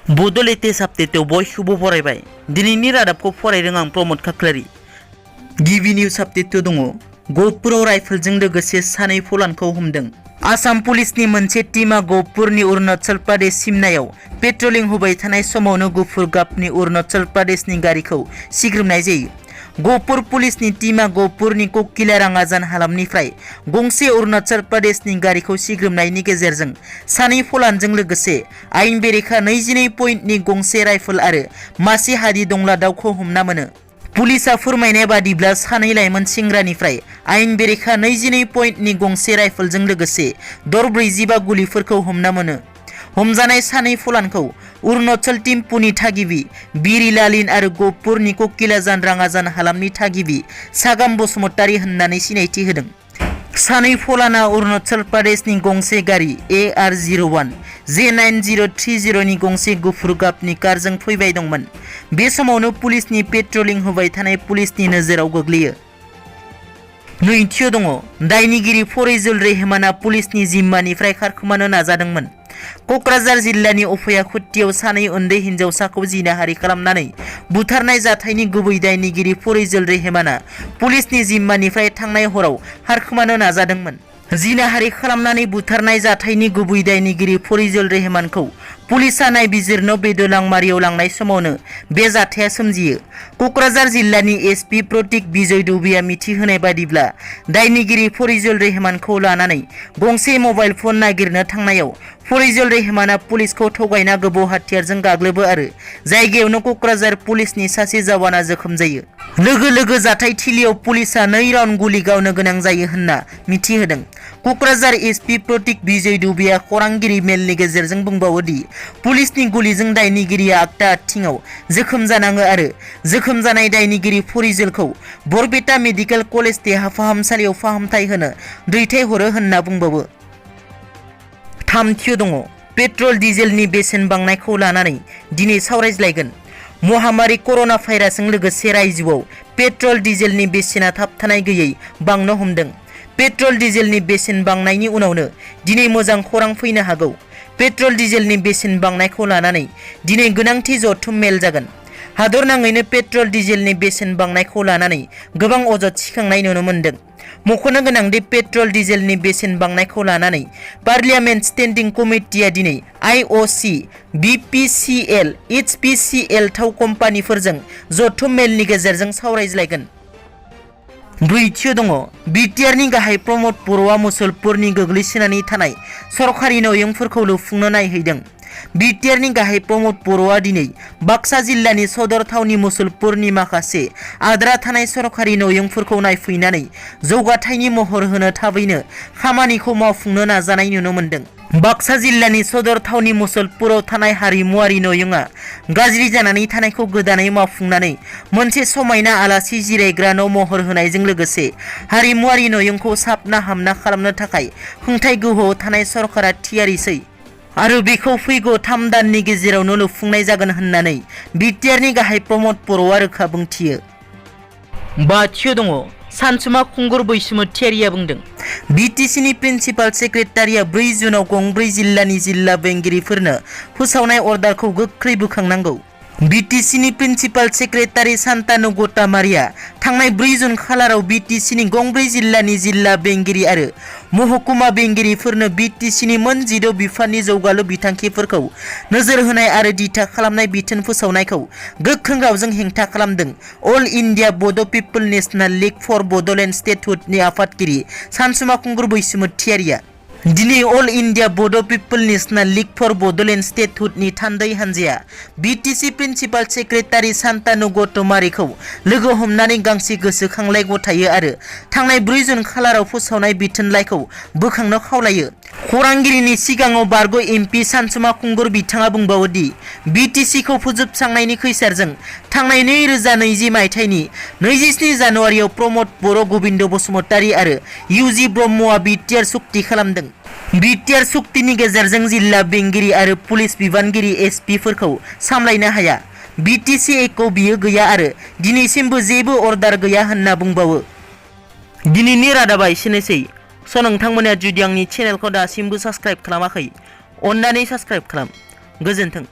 बड' लेटेस्ट आपडेटआव बयखौबो बरायबाय। दिनैनि रादाबखौ फरायदों आं प्रमद खाख्लारि। गिबि निउज आपडेटआव दङ गहपुराव राइफलजों लोगोसे सानै फलानखौ हमदों। आसाम पुलिसनि मोनसे टीमा गहपुरनि अरुणाचल प्रदेश सिमनायाव पेट्रलिं होबाय थानाय समावनो गुफुर गाबनि अरुणाचल प्रदेशनि गारिखौ सिग्रोमनाय जायो। गहपुर पुलिसनि टीमा गहपुरनि ककिलारांगाजान हालामनिफ्राय गंसे अरुणाचल प्रदेशनि गारिखौ सिग्रोमनायनि गेजेरजों सानै फलानजों लोगोसे आयेन बेरेखा 22 पइन्टनि गंसे राइफल आरो मासे हादि दंला दाउखौ हमना मोनो। पुलिसा फोरमायनाय बादिब्ला सानै लाइमोन सेंग्रानिफ्राय आयेन बेरेखा 22 पइन्टनि गंसे राइफलजों लोगोसे दर 45 गुलिफोरखौ हमना मोनो। हमजानाय सानै फलानखौ अरुणाचल थिम्पुनि थागिबि बिरिलालिन आरो गहपुरनि ककिलाजान रांगाजान हालामनि थागिबि सागाम बसुमतारी होननानै सिनायथि होदों। सानै फलाना अरुणाचल प्रदेशनि गंसे गारि AR01 J9030 नि गंसे गुफुर गाबनि कारजों फैबाय दंमोन। बे समावनो पुलिसनि पेट्रलिं होबाय थानाय पुलिसनि नोजोराव गोग्लैयो। नैथियाव दङ दायनिगिरि फरिजुल रेहमाना पुलिसनि जिम्मानिफ्राय खारखोमानो नाजादोंमोन। कक्राझार जिल्लानि अफयाखुथियाव सानै उन्दै हिन्जावसाखौ जिनाहारि खालामनानै बुथारनाय जाथायनि गुबै दायनिगिरि फरिजुल रेहमाना पुलिसनि जिम्मानिफ्राय थांनाय हराव खारखोमानो नाजादोंमोन। जिनाहारि खालामनानै बुथारनाय जाथायनि गुबै दायनिगिरि फरिजुल रेहमानखौ पुलिसा नायबिजिरनो बेदलांमारियाव लांनाय समावनो बे जाथाया सोमजियो। कक्राझार जिल्लानि SP प्रतीक बिजय दुबेया मिथिहोनाय बादिब्ला दायनिगिरि फरिजुल रेहमानखौ लानानै गंसे मबाइल फन नागिरनो थांनायाव फरिजुल रेहमाना पुलिसखौ थगायना गोबौ हाथियारजों गाग्लोबो आरो जायगायावनो कक्राझार पुलिसनि सासे जवाना जोखोम जायो। लोगो लोगो जाथाय थिलियाव पुलिसा 2 राउन्ड गुलि गावनो गोनां जायो होनना मिथिहोदों। कक्राझार SP प्रतीक बिजय दुबेया खौरांगिरि मेलनि गेजेरजों बुंबावो दि पुलिसनि गुलिजों दायनिगिरिया आगदा आथिङाव जोखोम जानाङो आरो जोखोम जानाय दायनिगिरि फरिजुलखौ बरपेटा मेडिकेल कलेज देहा फाहामसालियाव फाहामथाय होनो दैथायहरो होनना बुंबावो। थामथियाव दङ पेट्रल डिजेलनि बेसेन बांनायखौ लानानै दिनै सावरायज्लायगोन। महामारी कर'ना भाइरासजों लोगोसे रायजोआव पेट्रल डिजेलनि बेसेना थाबथानाय गैयै बांनो हमदों। पेट्रल डिजेलनि बेसेन बांनायनि उनावनो दिनै मोजां खौरां फैनो हागौ। पेट्रल डिजेलनि बेसेन बांनायखौ लानानै दिनै गोनांथि जथुम मेल जागोन। हादर नाङैनो पेट्रल डिजेलनि बेसेन बांनायखौ लानानै गोबां अजद सिखांनाय नुनो मोन्दों। मख'नो गोनांदि पेट्रल डिजेलनि बेसेन बांनायखौ लानानै पार्लियामेन्ट स्टेन्डिं कमिटिया दिनै IOC, BPCL, HPCL थाव कम्पानिफोरजों जथुम मेलनि गेजेरजों सावरायज्लायगोन। ब्रैथियाव दङ बिटिआरनि गाहाय प्रमद बर'आ मुसलपुरनि गोग्लैसोनानै थानाय सरकारि न'यंफोरखौ लुफुंनो नायहैदों। बिटिआरनि गाहाय प्रमद बर'आ दिनै बाक्सा जिल्लानि सदर थावनि मुसलपुरनि माखासे आद्रा थानाय सरकारि न'यंफोरखौ नायफैनानै जौगाथायनि महर होनो थाबैनो खामानिखौ मावफुंनो नाजानाय नुनो मोन्दों। बाक्सा जिल्लानि सदर थावनि मुसलपुराव थानाय हारिमुआरि न'यंआ गाज्रि जानानै थानायखौ गोदानै मावफुंनानै मोनसे समायना आलासि जिरायग्रा न' महर होनायजों लोगोसे हारिमुआरि न'यंखौ साबना हामना खालामनो थाखाय खुंथाय गोहोआव थानाय सरकारा थियारिसै आरो बेखौ फैगौ 3 दाननि गेजेरावनो लुफुंनाय जागोन होननानै बिटिआरनि गाहाय प्रमद बर'आ रोखा बुंथियो। बाथियाव दङ सानसुमा खुंगुर बैसुमुथियारिया बुंदों BTCनि प्रिन्सिपाल सेक्रेटारिया 4 जुनाव गंब्रै जिल्लानि जिल्ला बेंगिरिफोरनो फोसावनाय अर्डारखौ गोख्रै बोखांनांगौ। BTCनि प्रिन्सिपाल सेक्रेटारि सान्तानु गटामारिया थांनाय 4 जुन खालाराव BTCनि गंब्रै जिल्लानि जिल्ला बेंगिरि आरो महकुमा बेंगिरिफोरनो BTCनि मोन 16 बिफाननि जौगालु बिथांखिफोरखौ नोजोर होनाय आरो दिथा खालामनाय बिथोन फोसावनायखौ गोख्रों रावजों हेंथा खालामदों। अल इन्डिया बड' पिपल नेशनेल लीग फर बड'लेण्ड स्टेटहुडनि आफादगिरि सानसुमा खुंगुर बैसुमुथियारिया दिनै अल इन्डिया बड' पिपल नेशनेल लीग फर बड'लेण्ड स्टेटहुडनि थान्दै हान्जाया BTC प्रिन्सिपाल सेक्रेटारि सान्तानु गटामारिखौ लोगो हमनानै गांसे गोसोखांलाइ गथायो आरो थांनाय 4 जुन खालाराव फोसावनाय बिथोनलाइखौ बोखांनो खावलायो। खौरांगिरिनि सिगाङाव बारग' MP सानसुमा खुंगुर बिथाङा बुंबावो दि BTCखौ फोजोबस्रांनायनि खैसारजों थांनाय 2020 मायथाइनि 27 जानुवारियाव प्रमद बर', गबिन्द बसुमतारी आरो UG ब्रह्मआ बिटिआर सुक्ति खालामदों। बिटिआर सुक्तिनि गेजेरजों जिल्ला बेंगिरि आरो पुलिस बिबानगिरि SP फोरखौ सामलायनो हाया। BTC एक्टआव बियो गैया आरो दिनैसिमबो जेबो अर्डार गैया होनना बुंबावो। दिनैनि रादाबा एसेनोसै। नोंथांमोना जुदि आंनि चेनेलखौ दासिमबो साबस्क्राइब खालामाखै अन्नानै साबस्क्राइब खालाम। गोजोन्थों।